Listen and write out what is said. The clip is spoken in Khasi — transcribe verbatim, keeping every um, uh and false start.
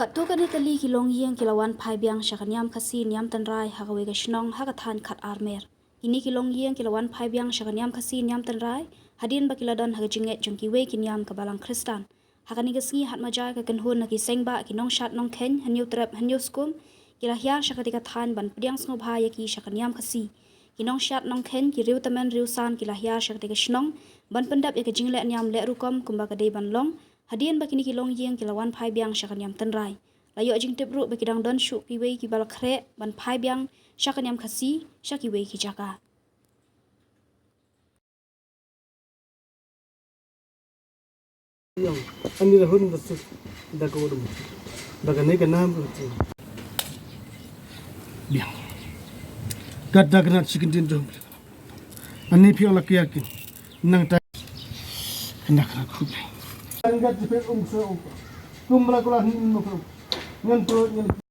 Katto katne tylli ki longïing ki la wan phai biang sha ka niam Khasi niam tynrai ha kawei ka shnong ha ka thaiñ Khatar Mer. Kine ki longïing ki la wan phai biang sha ka niam Khasi niam tynrai hadien ba ki la don ha ka jingngeit jong kiwei ki niam ka Balang Khristan. Ha kane ka sngi Hatmaja ka kynhun na ki seng bah, ki nongshad nongkheiñ, Hynñiewtrep Hynñiewskum, ki la hiar sha katei ka thaiñ ban pdiang sngewbha ïa ki sha ka niam Khasi. Ki nongshad nongkheiñ, ki riewtymmen riewsan ki la hiar sha katei ka shnong ban pyndep ïa ka jingleh niam leh rukom kumba ka dei ban long, hadien ba kine ki longïing ki la wan phai biang sha ka niam tynrai. La ïoh jingtip ruh ba ki dang don shuh kiwei kiba la khreh ban phai biang sha ka niam Khasi sha kiwei ki jaka. Ani la hun da suk da ka wudum da ka ne ka nam ka ti. Biang. Kat da ka nat chicken din jom. Ani phi la kiyakin nang ta. Kena kena kup. Angkat jipet um so um. Kum la kula hin um. Ngan to ngan